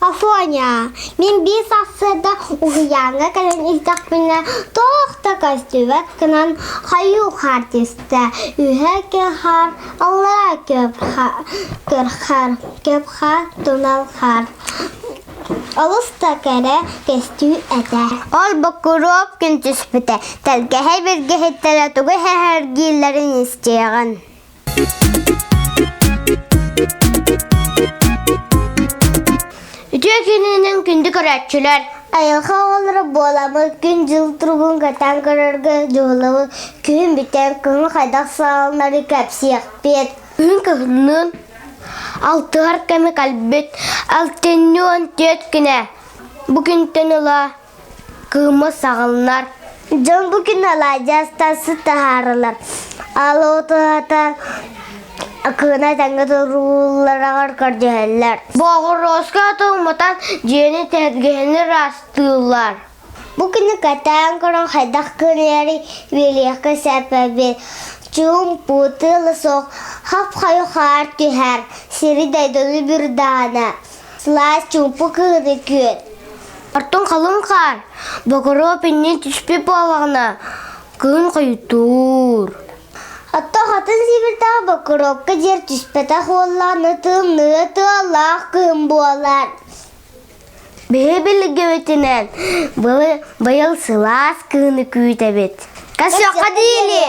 Афоня, мин биир сарсыарда уһуйааҥҥа кэлэн истэхпинэ, туох да көстүбэт гынан хайыы хаар түстэ. Үһэ хаар, аллара көп хаар, көп хаар, тунал хаар. Олус да кэрэ көстүү этэ. Ол бокуруоп күн түспүтэ, тэлгэһэ билгэһиттэрэ тугу сэһэргииллэрин истиэҕин. Үтүө күнүнэн күндү көрөөччүлэр! Айылҕа оҕолоро буоламмыт күн-дьыл туругун кэтээн көрөргө дьулуһабыт. Күһүн бүтэн, кыһын хайдах саҕаланары кэпсиэхпит. Күһүн кыһынныын алтыһар кэми кэлбит алтынньы 14 күнэ. Бу күнтэн ыла кыһыммыт саҕаланар. Дьон бу күн алаадьы астан сыт таһаараллар. Алуотуһата кыына тэҥҥэ туруулларыгар көрдөһөллөр. Боҕуруоска туммутан дьиэни тэлгэһэни ыраастыыллар. Бу күнү кэтээн көрөн хайдах кыайарый билиэххэ сөп эбит. Чуумпу, тыала суох, хап-хойу хаар түһэр, сири-дойдуну бүрдаана. Сылаас чуумпу кыһыны күөт. Оттон халыҥ хаар, Бокоруоп иннин түспүт буоллаҕына, кыһын хойутуур. Оттон хатын сибирдээх Бокоруопка диэр түспэтэх уоллаҕына тымныы тыаллаах кыһын буолар. Биһи билигибитинэн быйыл сылаас кыһыны күүтэбит. Касыахха диили!